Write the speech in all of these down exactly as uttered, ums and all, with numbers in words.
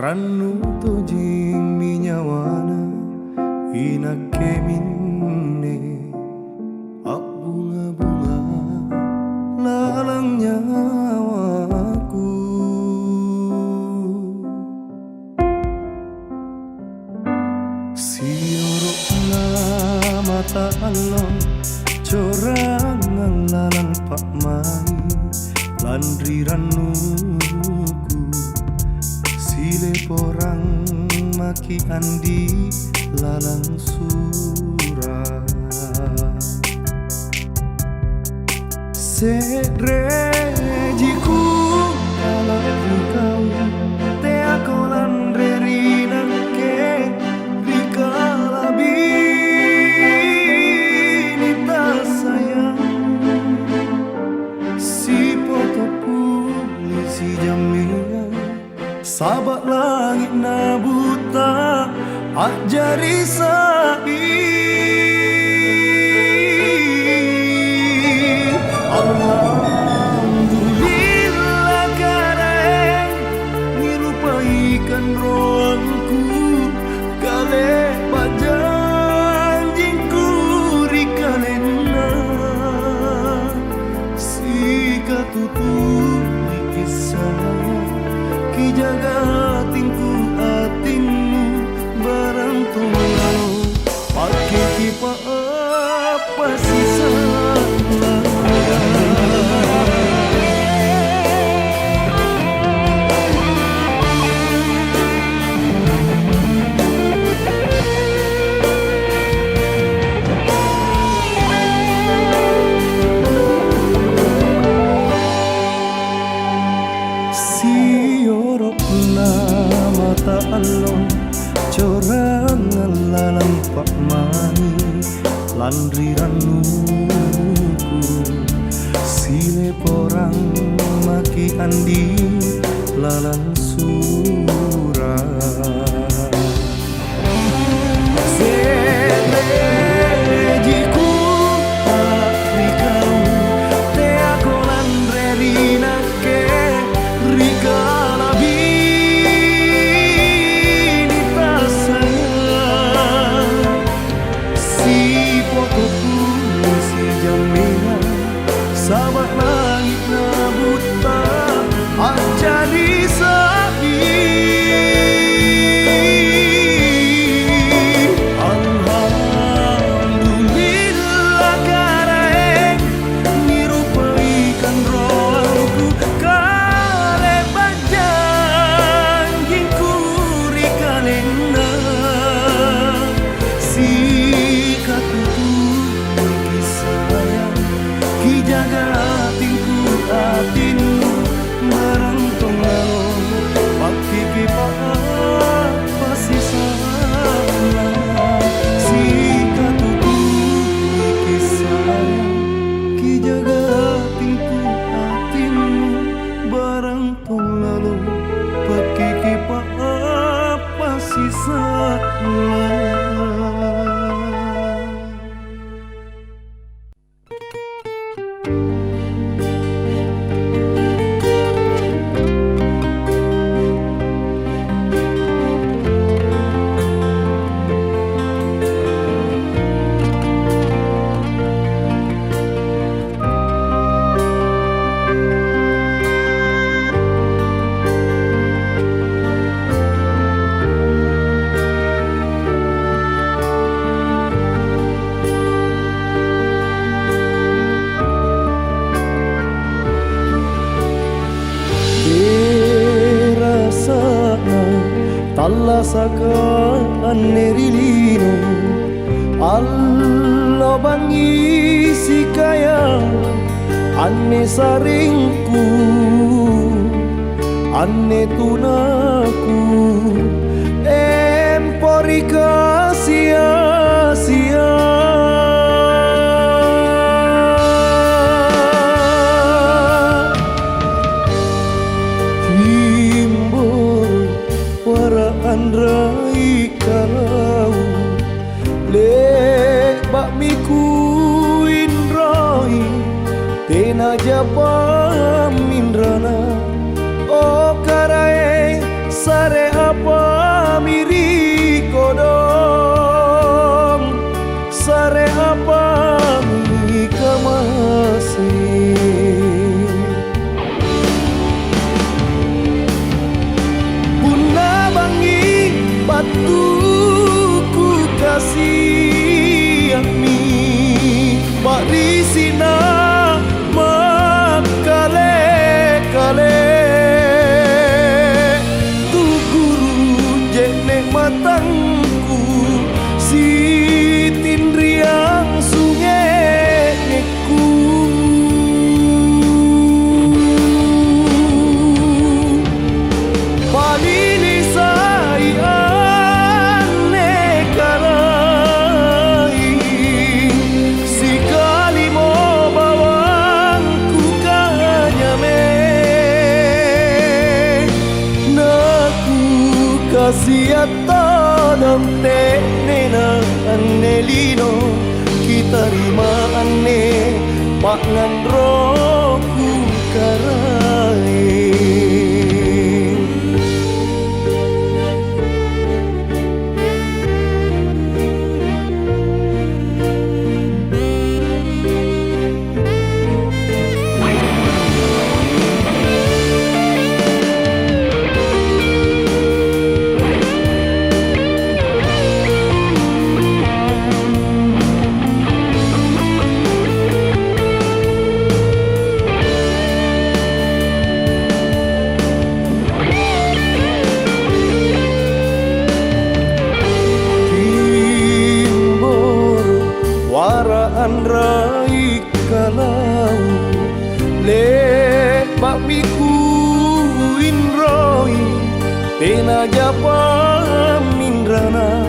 Rannu tojeng mi nyawana, inakke minne abbunga-bunga laleng nyawaku. Sioro'na mata allo, corang laleng pa'mani, lanri rannuku, sileporang maki andi laleng sura. Se're jiku, kalau kau teako lanre ri nakke, ri kalabini tasayang, sipoto puli sijammengang. Saba' langi'na buta, ajjari sa'i. Alhamdulillah, Karaeng, nirupaikan roangku, kale pajanjingku ri kalenna. Sikatutui kissaya, kijaga atingku atinnu, barang tongalo, pakkeki pa apa sisala. Sioro'na mata allo, corang laleng pa'mani, lanri rannuku, sileporang maki andi laleng sura. Se're jiku, ah, ri kau, teako lanre ri nakke, ri kalabini tasayang. Sipoto puli sijammengang, saba' langi'na buta, ajjari sa'i. Alhamdulillah, Karaeng, nirupaikan roangku, kale pajanjingku ri kalenna. Sikatutui kissaya, kijaga atingku atinnu, barang tongalo, pakkeki pa apa sisala. Sikatutui kissaya, kijaga atingku atinnu, barang tongalo, pakkeki pa apa sisala. Terasana tallasaka anne ri lino, allo bangngi sikaya anne saringku, anne tunaku, empo ri kasia-sia. Timboro wara anrai kalau, le'ba'mi kuinroi, tena japa minrana. O Karaeng, sare apa Nganroku karaeng. Timboro wara anrai kalau, lebba'mi kuinroi, tena japa minrana.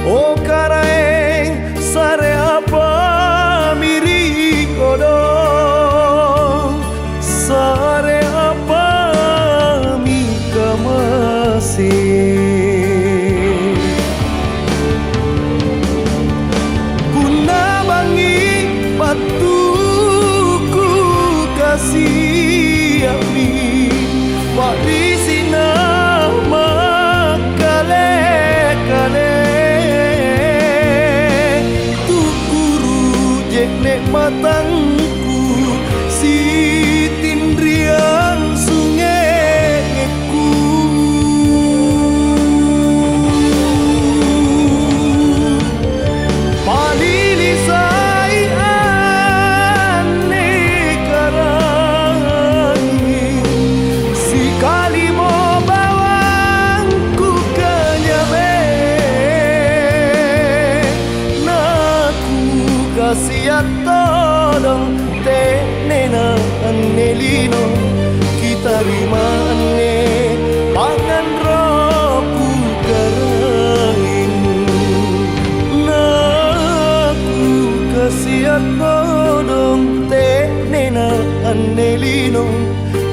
O karaeng, sare apami ri kodong, sare apami kamase. Punna bangi pattuku kasia'mi, parisina makkale-kale. Tukkuru je'ne' matangku, sitinriang sunge'ku. Palilisai anne karangi, sikalimo bawangku kanyame. Naku kasiat todong te'nena anne lino, kitarima anne panganroku karaeng. Naku kasiat todong te'nena anne lino,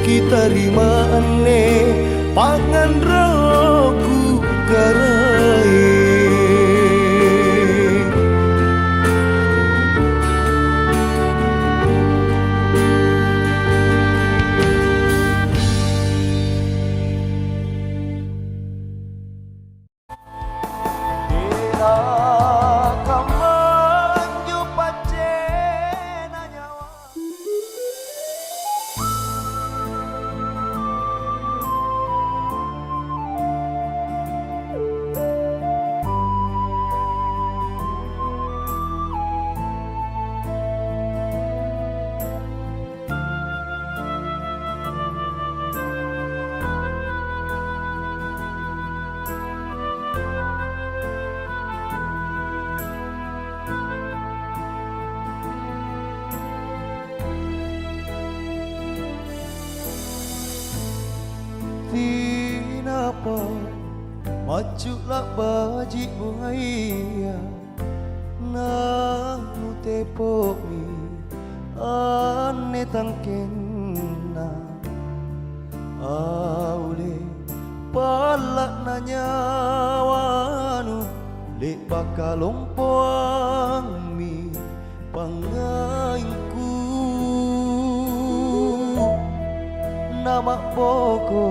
kitarima anne panganroku karaeng. Tena kammanjo paccena nyawa. Tinapa maccu labbaji bungaia, nanutepo'mi anne tangkenna. Aule palla'na nyawanu, le'baka lompoangmi pangngaingku, namabboko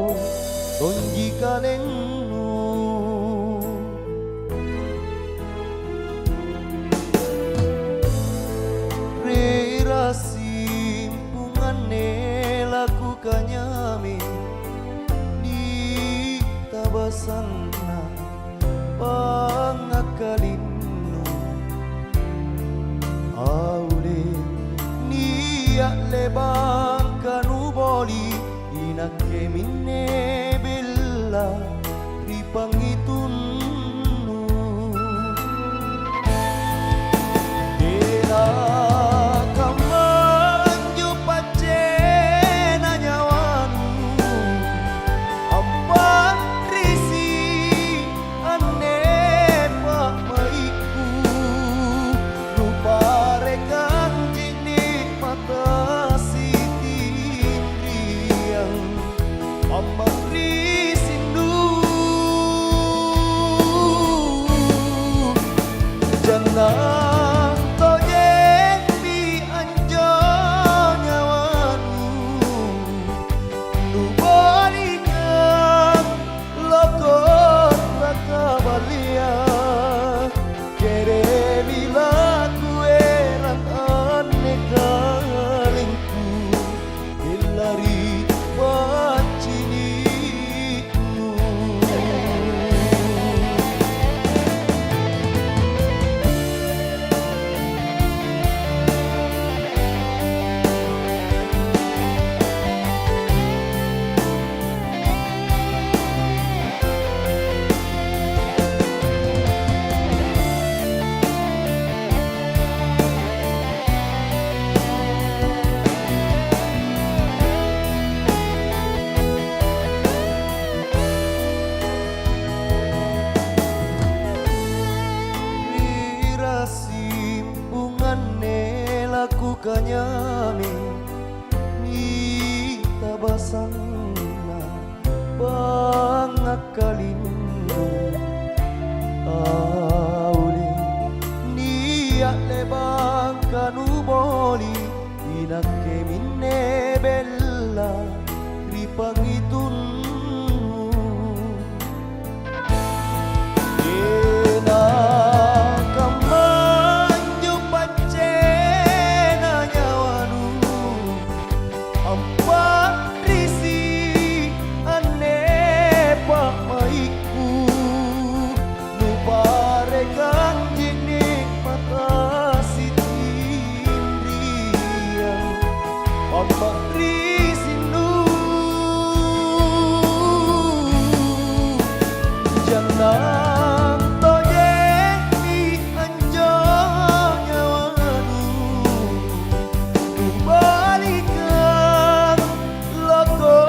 tonji kalennu. Rera simpunganne laku kanyame, ni tabasanna pangakkalinnu. Aule nia' lebang kanuboli, inakke minne bella ri pangitunnu. Tena kammanjo paccena nyawanu, ampanrisi anne pa'maikku, nuparekang jinni mata sitinriang, pammari sindu. Jannang tojemmi anjo Nakke minne bella ri pangitunnu. Denaka manjo paccena nyawanu, amparisi anne pammaikku, nuparekang je'ne mata sitinriang. Pamma risinnu, jannang toje'ni anjo nyawanu, mubalikang loko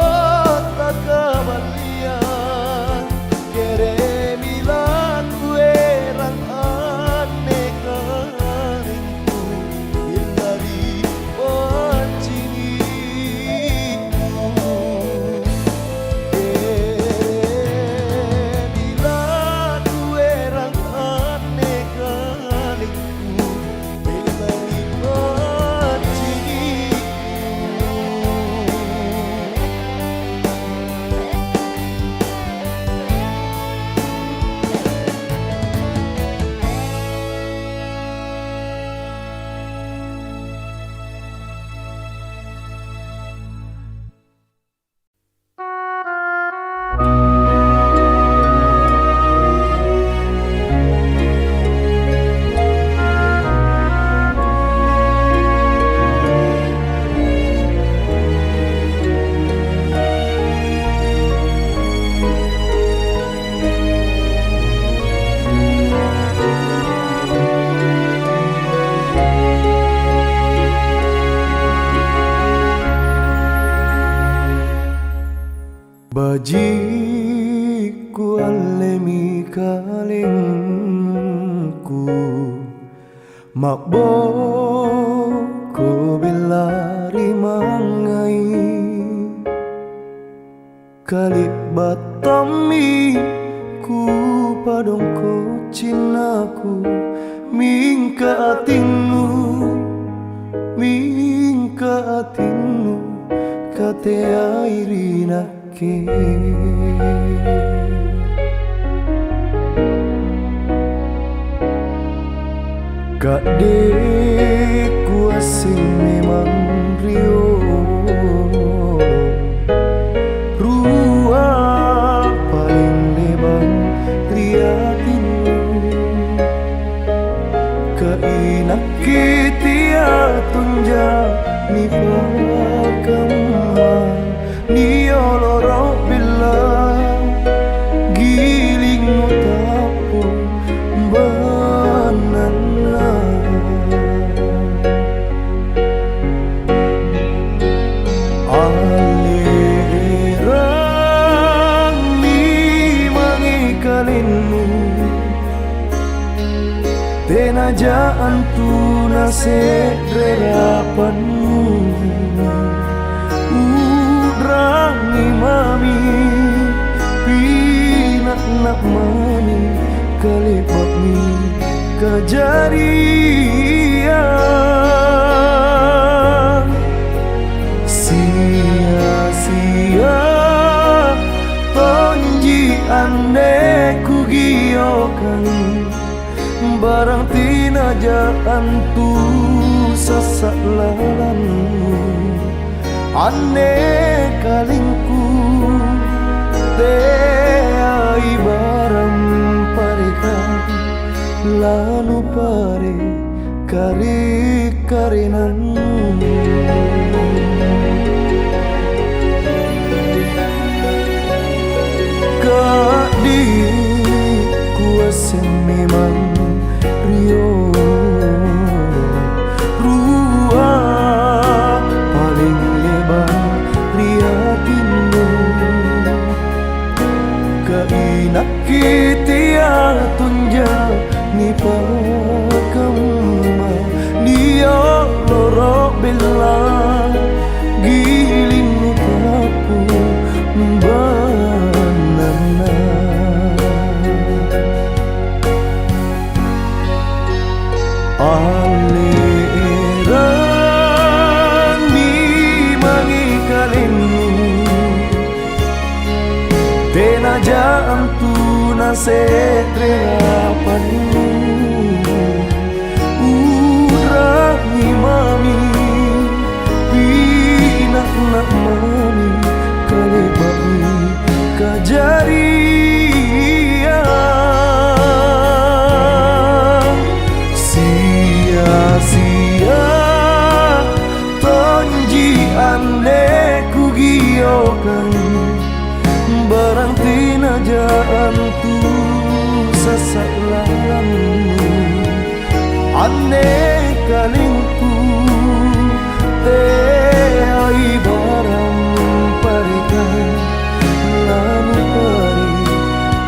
takabaliang. Keremi laku erang anne kalengku, illari panciniku. Keremi laku erang anne kalengku, illari panciniku. Bajikku, allemi kalengku, mabboko bella rimangngai. Kalebba tommi kupadongko cinnaku, mingka atinnu, mingka atinnu, kateai ri nakke. Kadde kuaseng memang riolo, rua paleng lebang ri atinnu. Kainakki tia tunja nipakamma. Nioloro bella giling utappu bananna. Alleranni mange kalennu. Tenaja antu nase're rapannu, udrangi mami, pina'na mami, kalebba'mi kajariang. Sia-sia tonji anne kugiokang. Barang tinaja antu sassa lalannu, anne kalengku, teai barang pareka lanu pare kare-karenannu. Kaddi kuaseng memang rio rua paling lebang ri atinnu. Kainakki tia tunja nipakamma, nioloro bella giling utappu bananna. Alleranni Seddre rapannu, urangi mami, pina'na mami, kaleba'mi kajariang. Sia-sia tonji anne kugiokang, barang tena ja antu sasa' lalannu. Anne kalengku teai barang pareka, lanu pare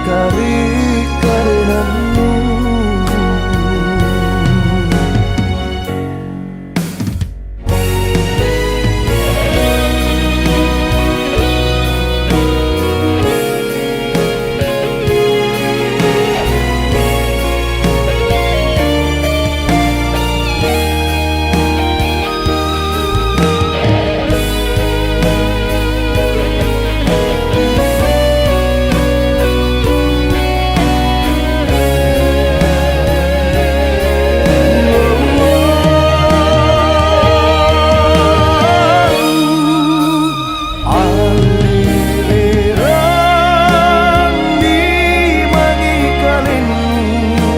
kare-karenannu. Allilerang dimangi kalennu,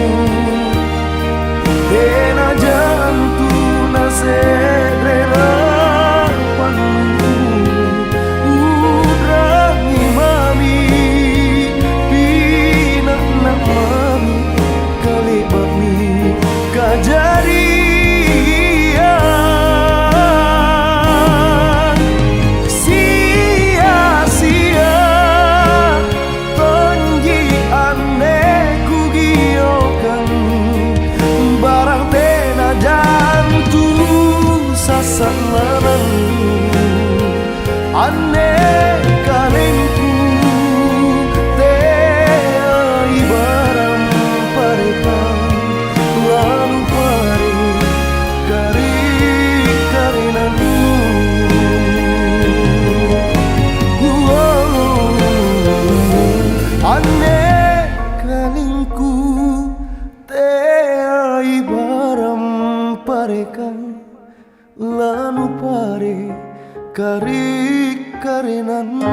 tena jantu nase're rapannu. Urangi mami, pina'na mami, kaleba'mi kajariang. Sia-sia tonji anne kugiokang, barang tena jantu sasa' lalannu. Anne kalengku teai barang pareka, lanu pare kare-karenannu. Anne kalengku teai barang pareka, lanu pare kare-karenannu.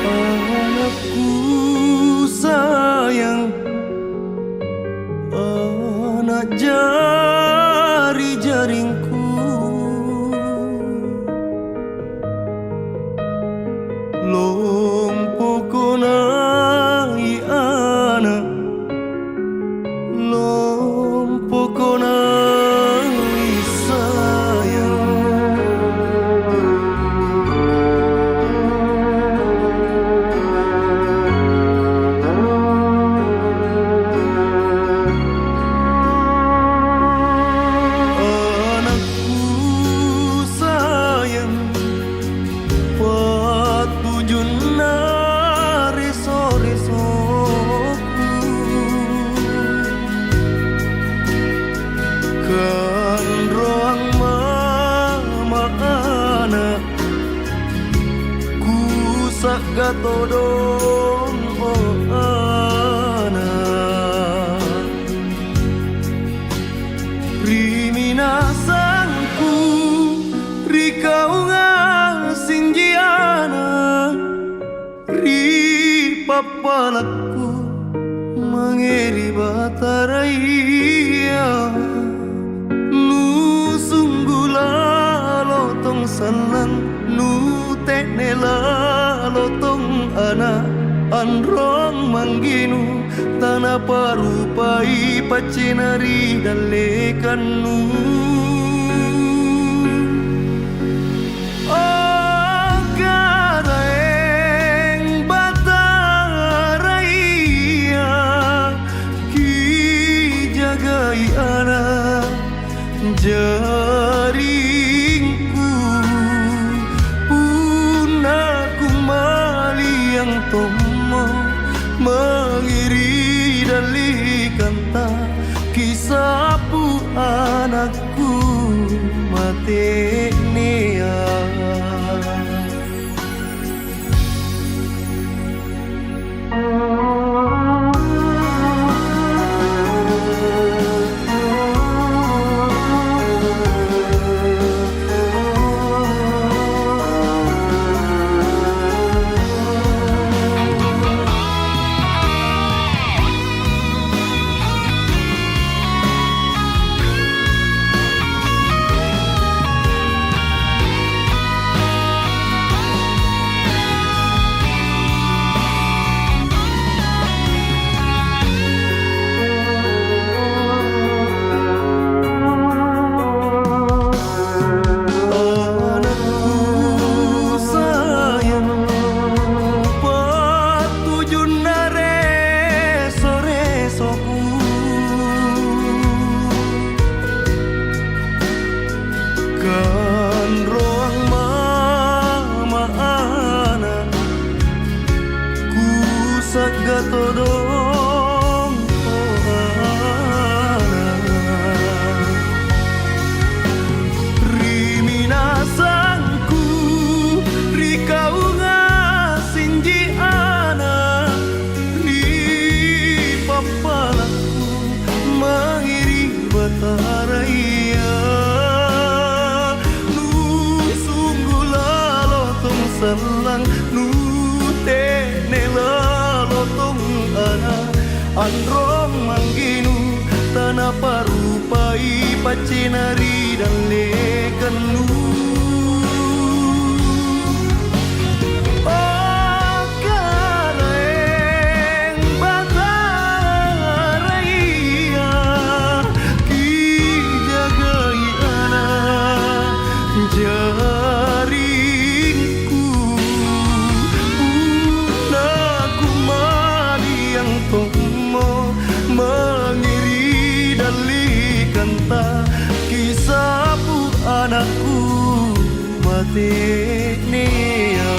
Anakku sayang, anak jari-jaringku, lompoko nai anak, lompoko nai sayang. Anakku sayang, pattujunna reso-resoku, kanroang mama ana', kusagga todong o ana'. Ri minasangku, ri kaungang sinjiana, ri pappalakku mange ri Bataraia, nusunggu lalo tong sallang Lalo tong ana, anrong mangginu, tanaparupai paccena ri dallekannu. Oh, Karaeng Batara iya, kijagai ana jaringku, punna kumaliang tommo mangiri dallikanta, kisapu anakku matenea. Anakku sayang, pattujunna reso-resoku. Kanroang mama ana, kusagga todong ana. Ri minasangku, ri kaunga sinji ana, ri pappalakku, mangiri Batara iya, nusunggu lalo tong sellang, nutene lalo tong ana, anrong mangginu, tanaparupai paccena ri dallekannu. Oh, Karaeng Batara iya, kijagai ana jaringku, punna kumaliang tommo mangiri dallikanta, kisapu anakku matenea.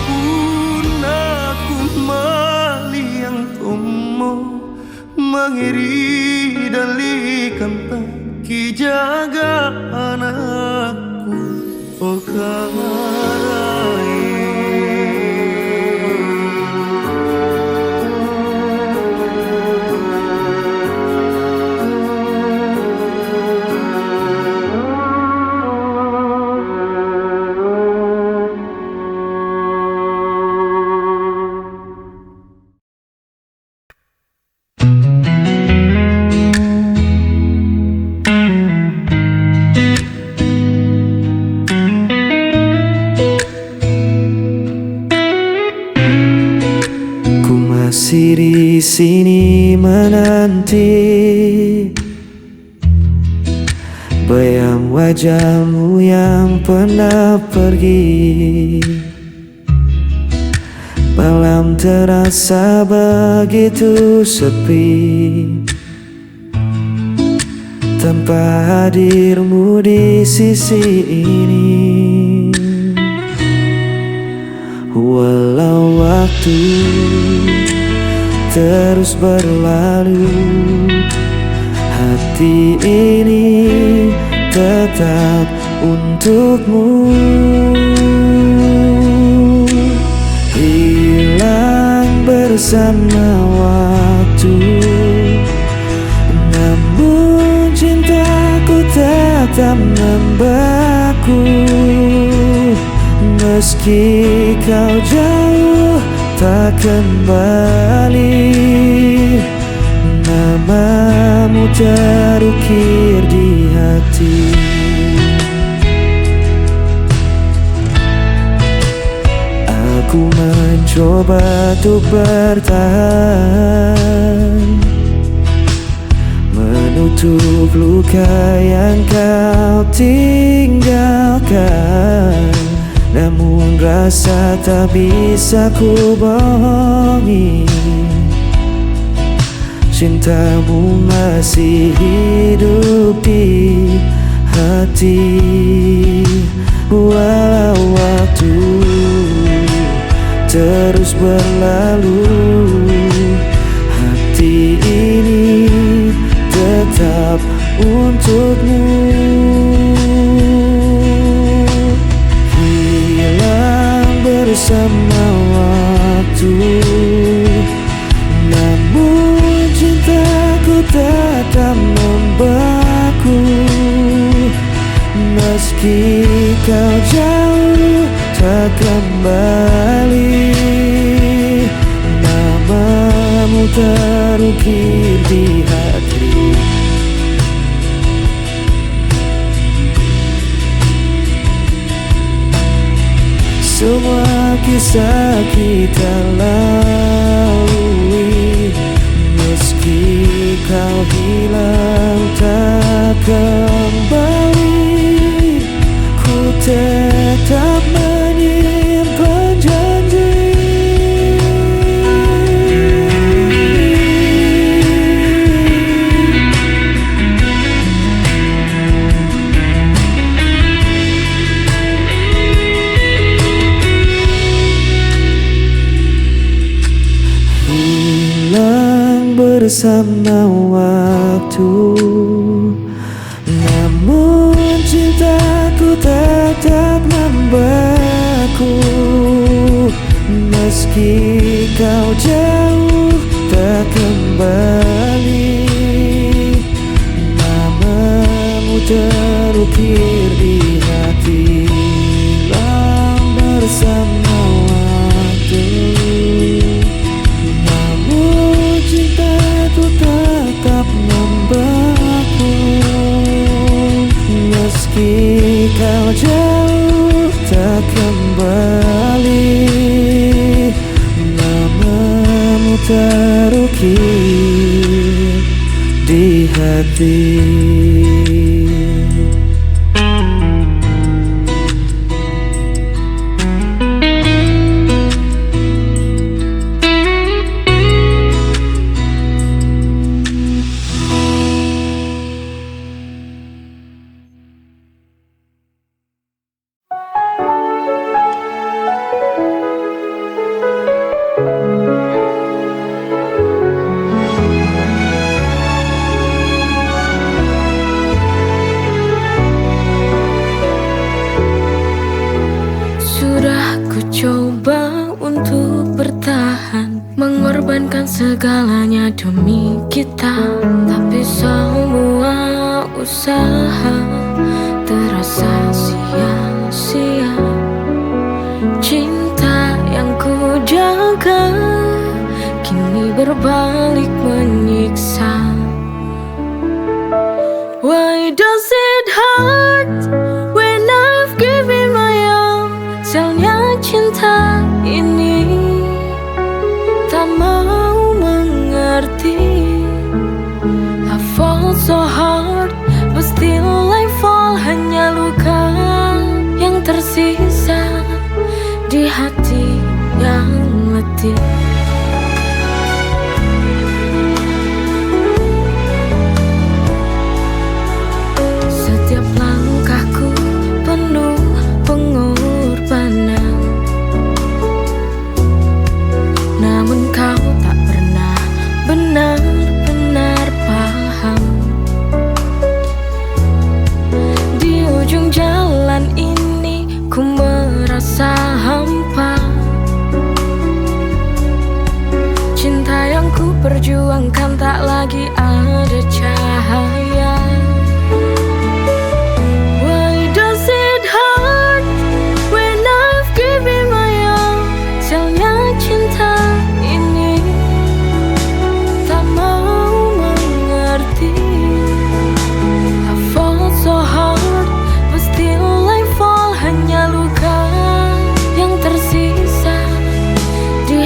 Punna kumaliang tommo mangiri dallikanta, kijaga anakku, oh Karaeng. Ku masih di sini menanti bayang wajahmu yang pernah pergi. Malam terasa begitu sepi tanpa hadirmu di sisi ini. Walau waktu terus berlalu, hati ini tetap untukmu. Hilang bersama waktu, namun cintaku tetap membeku. Meski kau jauh tak kembali, namamu terukir di hati. Coba untuk bertahan, menutup luka yang kau tinggalkan. Namun rasa tak bisa ku bohongi, cintamu masih hidup di hati. Walau waktu terus berlalu, hati ini tetap untukmu. Hilang bersama waktu, namun cintaku tetap membawaku. Meski kau jauh tak kembali, namamu terukir di hati. Semua kisah kita lalui, meski kau hilang tak kembali, ku tetap menyimpan janji. Hilang bersama waktu, namun cintaku tetap membawaku. Meski kau jauh tak kembali, namamu terukir di hati. Hilang bersama waktu, namun cintaku tetap membawaku. Meski kau jauh tak kembali, namamu terukir di hati. Sudah ku coba untuk bertahan, mengorbankan segalanya demi kita, tapi semua usaha terasa sia-sia. Cinta yang ku jaga kini berbalik menyiksa. Why does it hurt when I've given my all? Sialnya cinta ini tak mau mengerti. I fall so hard, but still I fall. Hanya luka yang tersisa di hati yang letih. Setiap langkahku penuh pengorbanan, namun kau tak pernah benar-benar paham. Di ujung jalan ini ku merasa hampa. Cinta yang ku perjuangkan tak lagi ada cahaya. Why does it hurt when I've given my all? Sialnya cinta ini tak mau mengerti. I fall so hard, but still I fall. Hanya luka yang tersisa di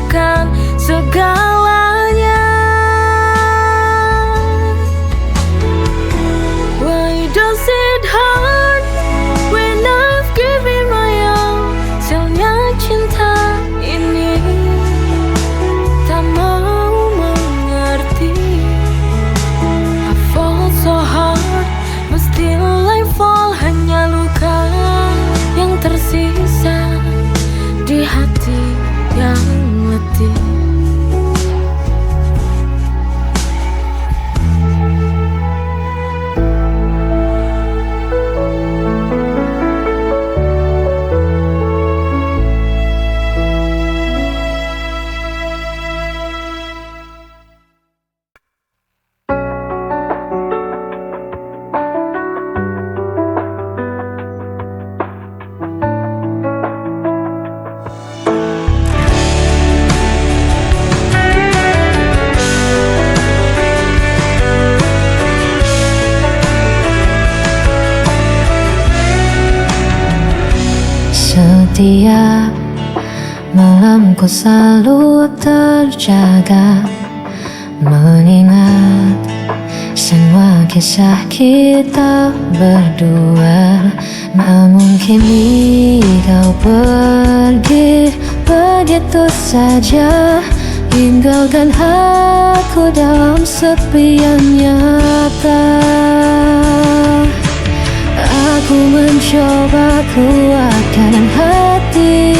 Kan segalanya. Why does it hurt when I've given my all? Sialnya cinta ini tak mau mengerti. I fall so hard, but still I fall. Hanya luka yang tersisa di hati yang letih. Setiap malamku selalu terjaga, mengingat semua kisah kita berdua. Namun kini kau pergi begitu saja, tinggalkan aku dalam sepi yang nyata. Aku mencoba kuatkan hati,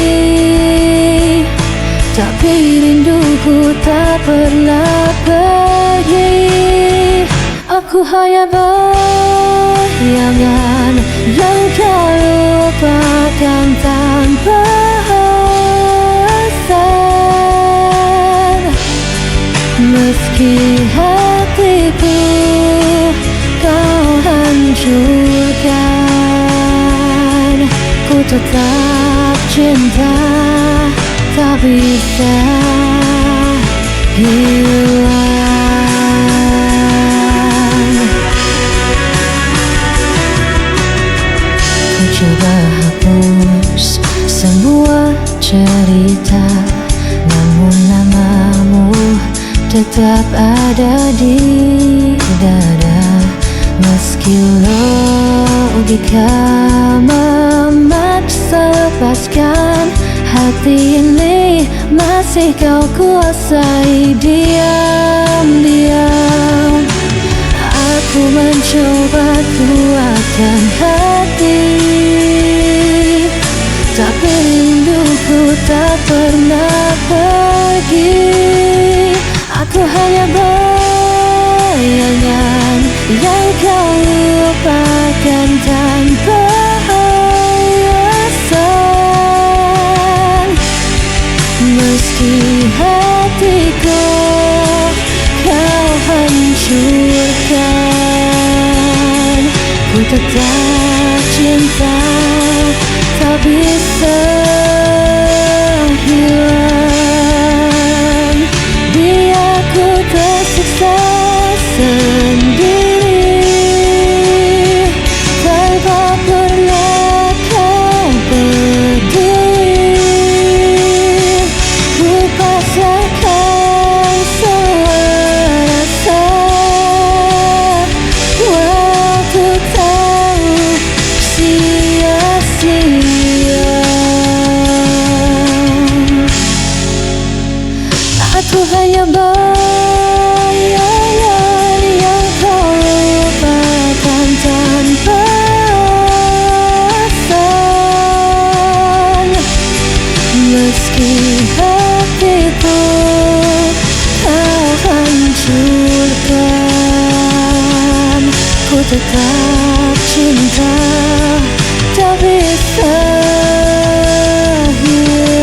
tapi rinduku tak pernah pergi. Aku hanya bayangan yang kau lupakan tanpa alasan. Meski hatiku kau hancurkan, ku tetap cinta, tak bisa hilang. Ku coba hapus semua cerita, namun namamu tetap ada di dada. Meski logika memaksa lepaskan, hati ini masih kau kuasai diam-diam. Aku mencoba kuatkan hati, tapi rinduku tak pernah pergi. Aku hanya bayangan yang kau lupakan tanpa alasan. Meski hatiku kau hancurkan, ku tetap cinta, tak bisa hilang. Biar ku tersiksa sendiri, tanpa pernah kau peduli. Ku pasrahkan semua rasa, waktu tak sia-sia. Aku hanya bayangan yang kau lupakan tanpa alasan. Meski hatiku kau hancurkan, ku tetap cinta, tak bisa hilang.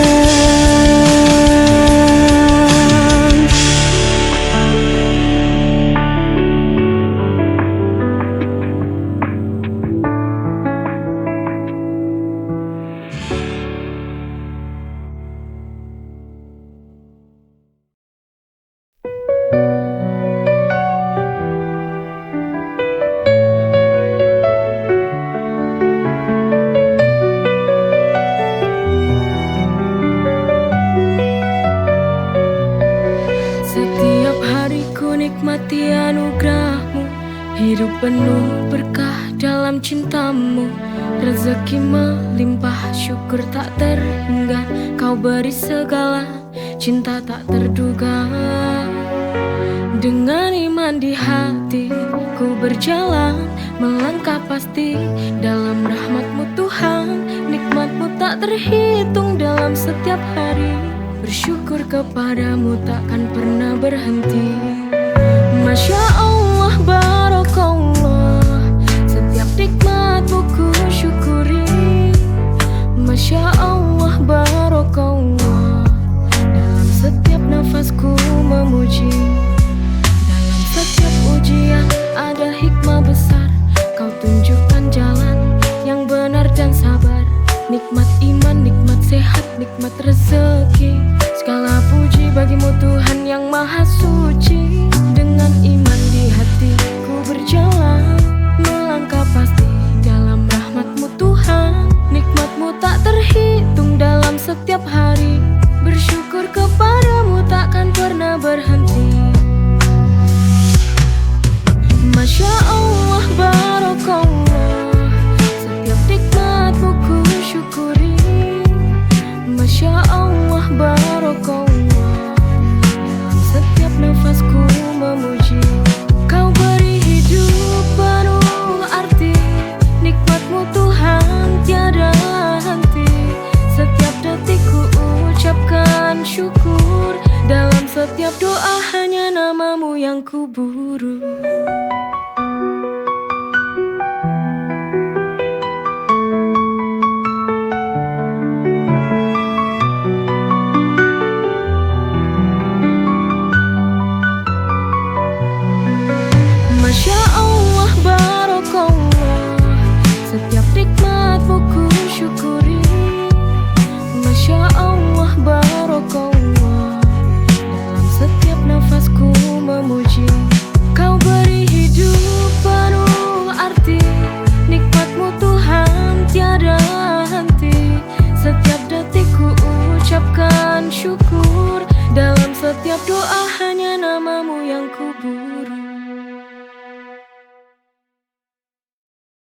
anugerahmu, hidup penuh berkah dalam cintamu. Rezeki melimpah, syukur tak terhingga, kau beri segala cinta tak terduga. Dengan iman di hati, ku berjalan, melangkah pasti dalam rahmat-Mu Tuhan. Nikmat-Mu tak terhitung dalam setiap hari. Bersyukur kepadamu, takkan pernah berhenti. Masya Allah, barokallah, setiap nikmat-Mu ku syukuri. Masya Allah, barokallah, dalam setiap nafasku memuji. Dalam setiap ujian ada hikmah besar. Kau tunjukkan jalan yang benar dan sabar. Nikmat iman, nikmat sehat, nikmat rezeki. Segala puji bagi-Mu Tuhan yang Maha Suci. Dengan iman di hati, ku berjalan, melangkah pasti dalam rahmat-Mu Tuhan. Nikmat-Mu tak terhitung dalam setiap hari. Bersyukur kepadamu, takkan pernah berhenti. Masya Allah, barokallah, setiap nikmat-Mu ku syukuri. Masya Allah, barokallah, dalam setiap nafasku memuji. Kau beri hidup penuh arti, nikmat-Mu Tuhan tiada henti. Setiap detik ku ucapkan syukur, dalam setiap doa hanya nama-Mu yang ku buru.